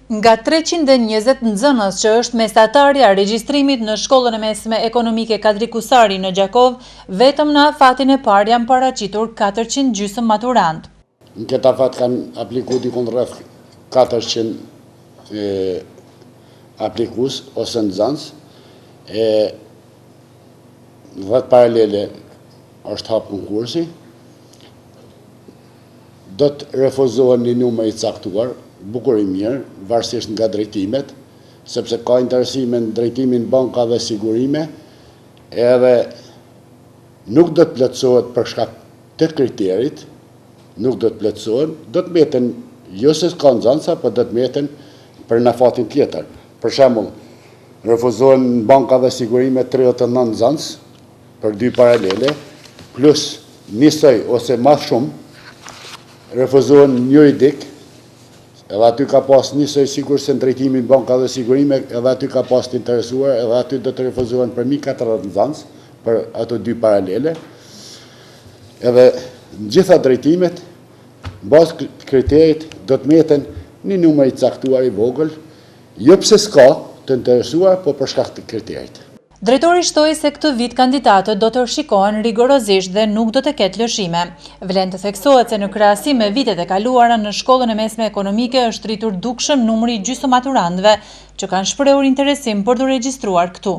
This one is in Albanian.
Nga 320 nxënës që është mesatarja e regjistrimit në shkollën e mesme ekonomike Kadri Kusari në Gjakovë, vetëm në afatin e parë janë paraqitur 400 gjysmë maturantë. Në këtë afat kanë apliku dikun rreth 400 aplikues ose nxënës, e 10 paralele është hapë konkursi, do të refuzohen një numër i caktuar, bukur i mirë, varësisht nga drejtimet, sepse ka interesime në drejtimin banka dhe sigurime, edhe nuk do të plotësohet për shkak të kriterit, nuk do të plotësohen, do të mbeten, jo se s'ka nxënësa, po do të mbeten për në afatin tjetër. Për shembull, refuzohen në banka dhe sigurime 39 nxënës për dy paralele, plus njësoj ose ma shumë, refuzohen në juridik, edhe aty ka pas njësoj sikurse në drejtimin banka dhe sigurime, edhe aty ka pas të interesuar, edhe aty do të refuzohen për 1040 nxënës, për ato dy paralele. Edhe në gjitha drejtimet, në bazë të kriterit, do të mbeten një numër i caktuar i vogël, jo pse s'ka të interesuar, po për shkak të kriterit. Drejtori shtoi se këtë vit kandidatët do të shikohen rigorozisht dhe nuk do të ketë lëshime. Vlen të theksohet se në krahasim me vitet e kaluara në shkollën e mesme ekonomike është rritur dukshëm numri i gjysmë maturantëve që kanë shprehur interesim për t'u regjistruar këtu.